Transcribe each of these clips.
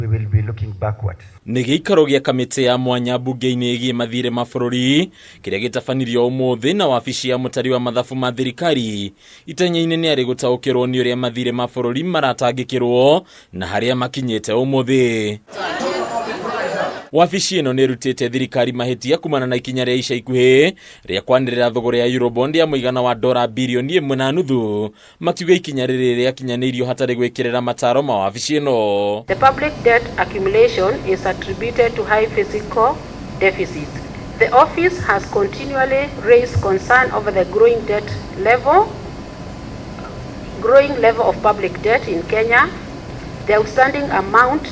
We will be looking backwards. Nĩ gĩikaro gĩa kamĩtĩ ya mwanya mbunge-inĩ ĩgiĩ mathirĩ ma bũrũri kĩrĩa gĩtabanirio ũmũthĩ na wabici ya mũtari wa mathabu ma thirikari. Itanya-inĩ nĩ arĩ gũtaũkĩrwo nĩ ũrĩa mathirĩ ma bũrũri maratangĩkĩrwo na harĩa makinyĩte ũmũthĩ. Wabici ĩno nĩ ĩrutĩte thirikari mahĩtia kumana na ikinya rĩa ica ikuhĩ rĩa kwanĩrĩra thũgũrĩ ya Eurobond ya mũigana wa dora birioni 1.5, makiuga ikinya rĩrĩ rĩakinyanĩirio hatarĩ gwĩkĩrĩra mataro ma wabici ĩno. The public debt accumulation is attributed to high fiscal deficits. The office has continually raised concern over the growing debt level, growing level of public debt in Kenya. The outstanding amount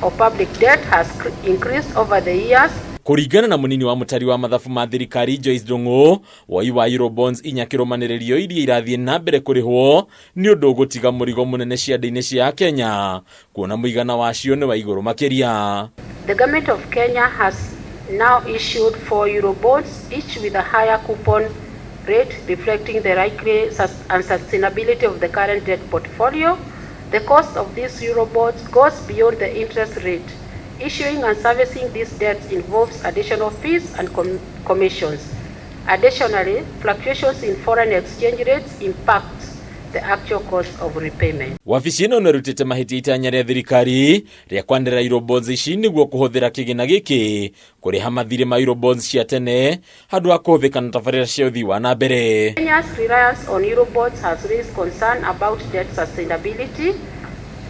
of public debt has increased over the years. Kũringana na mũnini wa mũtari wa mathabu ma thirikari Joyce Ndung'u, woi wa Eurobonds inya kĩrũmanĩrĩrio iria irathiĩ na mbere kũrĩhwo nĩ ũndũ ũgũtiga mũrigo mũnene ciande-inĩ cia Kenya, kuona mũigana wacio nĩ wa igũrũ makĩria. The government of Kenya has now issued four Eurobonds, each with a higher coupon rate reflecting the likely unsustainability of the current debt portfolio. The cost of these Eurobonds goes beyond the interest rate. Issuing and servicing these debts involves additional fees and commissions. Additionally, fluctuations in foreign exchange rates impact the actual cost of repayment. Wabici ĩno nĩrutĩte mahĩtia itanya rĩa thirikari rĩa kwanĩrĩra Eurobonds ici nĩguo kũhũthĩra kĩgĩna gĩkĩ kũrĩha mathirĩ ma Eurobonds cia tene handũ ha kũhũthĩka na tabarĩra cia ũthii wa na mbere. Kenya's reliance on Eurobonds has raised concern about debt sustainability.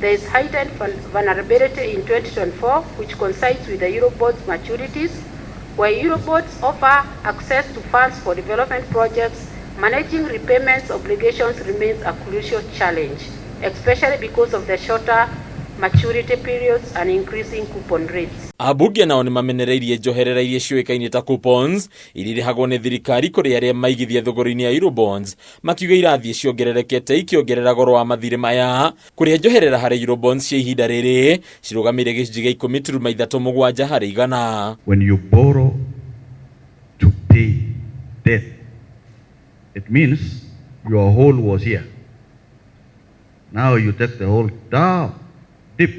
There is heightened vulnerability in 2024, which coincides with the Eurobonds maturities, where Eurobonds offer access to funds for development projects. Managing repayments obligations remains a crucial challenge, especially because of the shorter maturity periods and increasing coupon rates. Ambunge nao nĩ mamenereirie njoherera iria ciũĩkaine ta coupons iria irĩhagwo nĩ thirikari kũrĩ arĩa maigithia thũgũrĩ-inĩ ya Eurobonds, makiuga irathiĩ ciongererekete ikĩongerera goro wa mathirĩ maya, kũrĩa njoherera harĩ Eurobonds cia ihinda rĩrĩ cirũgamĩire gĩcunjĩ gĩa 10.37 harĩ igana. When you borrow to pay debt, it means your hole was here. Now you take the hole down, deep.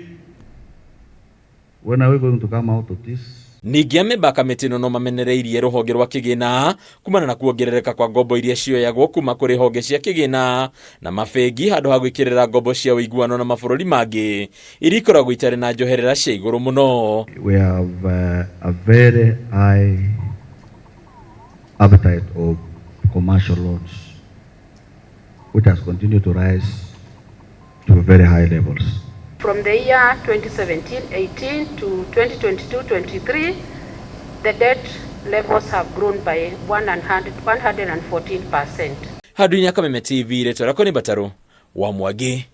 When are we going to come out of this? Ningĩ amemba a kamĩtĩ ĩno no mamenereirie rũhonge rwa kĩgĩna kumana na kuongerereka kwa ngombo iria cioyagwo kuma kũrĩ honge cia kĩgĩna na mabengi handũ ha gwĩkĩrĩra ngombo cia ũiguano na mabũrũri mangĩ iria ikoragwo itarĩ na njoherera cia igũrũ mũno. We have a very high appetite of commercial loans, which has continued to rise to very high levels. From the year 2017-18 to 2022-23, the debt levels have grown by 114%. Handũ-inĩ ya Kameme TV, rĩtwa rĩakwa nĩ Mbatarũ wa Mwangi.